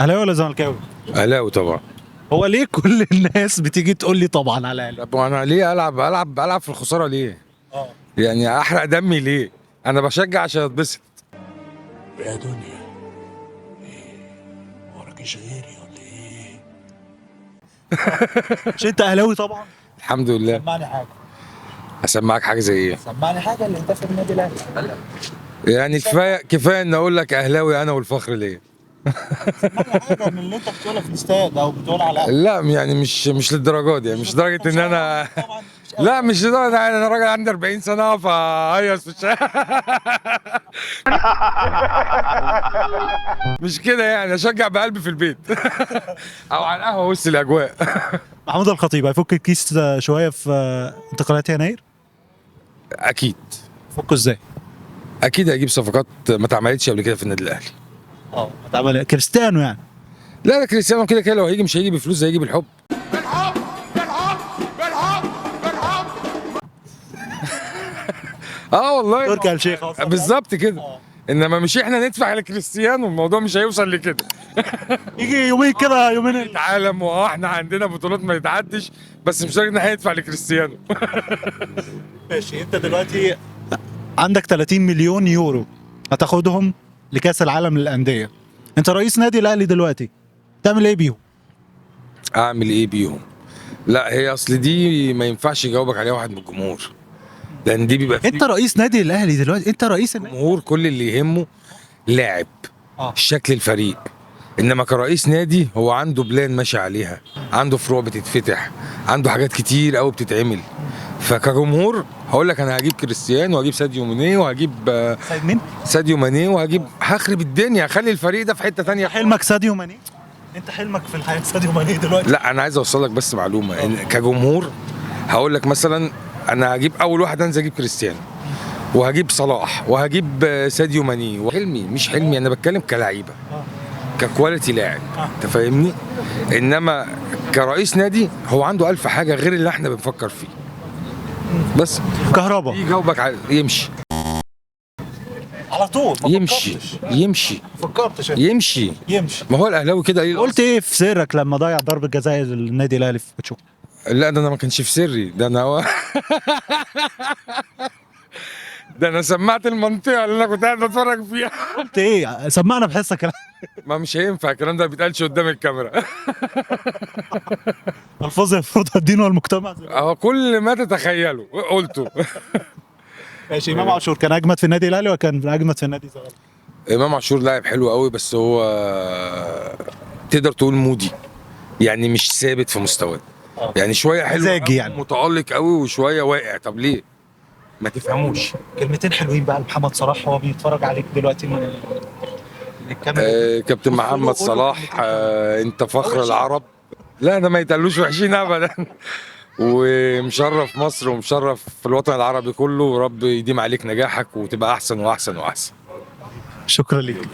اهلاوي ولا زملكاوي؟ اهلاوي طبعا. هو ليه كل الناس بتيجي تقول لي طبعا على الاهلي؟ طب وانا ليه العب العب العب في الخسارة ليه؟ يعني احرق دمي ليه؟ انا بشجع عشان اتبسط. يا دنيا ايه وراكيش غيري ولا ايه؟ مش انت اهلاوي طبعا؟ الحمد لله. سمعني حاجة. اسمعك حاجة زي ايه؟ سمعني حاجة اللي انت في النادي الاهلي. يعني كفاية كفاية ان اقول لك اهلاوي انا والفخر ليه؟ سمعني حاجة من اللي انت بتقولها في الاستاد او بتقولها على القهوة. لا يعني مش للدرجة دي، يعني مش لدرجة ان انا لا مش لدرجة، يعني انا راجل عندي 40 سنة فهيص في الشارع مش كده، يعني اشجع بقلبي في البيت او على القهوة وسط الاجواء. محمود الخطيب هيفك الكيس شوية في انتقالات يناير؟ اكيد. فكه ازاي؟ اكيد هيجيب صفقات ما اتعملتش قبل كده في النادي الاهلي. اتعمل كريستيانو يعني. لا لا كريستيانو كده كده لو هيجي مش هيجي بفلوس، هيجي بالحب. بالحب بالحب بالحب بالحب. اه والله تركي آل الشيخ أصلاً. بالظبط كده. انما مش احنا ندفع لكريستيانو، الموضوع مش هيوصل لكده. يجي يومين كده يومين. عالم واحنا عندنا بطولات ما يتعدش، بس مش لدرجة ان احنا ندفع لكريستيانو. ماشي، انت دلوقتي عندك 30 مليون يورو هتاخدهم لكاس العالم للاندية، انت رئيس نادي الاهلي دلوقتي، تعمل ايه بيهم؟ اعمل ايه بيهم؟ لا هي اصل دي ما ينفعش يجاوبك عليها واحد من الجمهور، لان دي بيبقى انت رئيس نادي الاهلي دلوقتي، انت رئيس النادي. الجمهور كل اللي يهمه لاعب، شكل الفريق، انما كرئيس نادي هو عنده plan ماشي عليها، عنده فروع بتتفتح، عنده حاجات كتير قوي بتتعمل. فكجمهور هقول لك انا هجيب كريستيانو وهجيب ساديو ماني وهجيب سيد مين؟ ساديو ماني وهجيب، هخرب الدنيا، هخلي الفريق ده في حتة تانية. حلمك ساديو ماني؟ انت حلمك في الحياة ساديو ماني دلوقتي؟ لا انا عايز اوصل لك بس معلومة ان كجمهور هقول لك مثلا انا هجيب اول واحد انزل اجيب كريستيانو وهجيب صلاح وهجيب ساديو ماني. حلمي مش حلمي، انا بتكلم كلعيبه، ك quality لاعب، انت فاهمني؟ انما كرئيس نادي هو عنده الف حاجة غير اللي احنا بنفكر فيه. بس كهربا يجاوبك على يمشي على طول. ما يمشي فكرتش. يمشي ما فكرتش انت. يمشي. يمشي. ما هو الاهلاوي كده ايه؟ قلت ايه في سرك لما ضيع ضربه جزاء النادي الاهلي في باتشوكا؟ لا ده انا ما كانش في سري، ده انا هو ده انا سمعت المنطقة اللي انا كنت قاعد بتفرج فيها. قلت ايه؟ سمعنا بحصة كلام. ما مش هينفع الكلام ده ما بيتقالش قدام الكاميرا. الفاظ يفرضها الدين والمجتمع. اهو كل ما تتخيله قلته. ماشي. امام عاشور كان اجمد في النادي الاهلي وكان اجمد في النادي الزمالك؟ امام عاشور لاعب حلو قوي، بس هو تقدر تقول moody، يعني مش ثابت في مستواه، يعني شوية حلو مزاجي قوي يعني. متالق قوي وشوية واقع. طب ليه؟ ما تفهموش. كلمتين حلوين بقى لمحمد صلاح وهو بيتفرج عليك دلوقتي من الكاميرا. كابتن محمد قول له صلاح، كلمتين. انت فخر العرب. لا ده ما يتقالوش وحشين ابدا. ومشرف مصر ومشرف الوطن العربي كله، ورب يديم عليك نجاحك وتبقى احسن واحسن واحسن. شكرا ليك.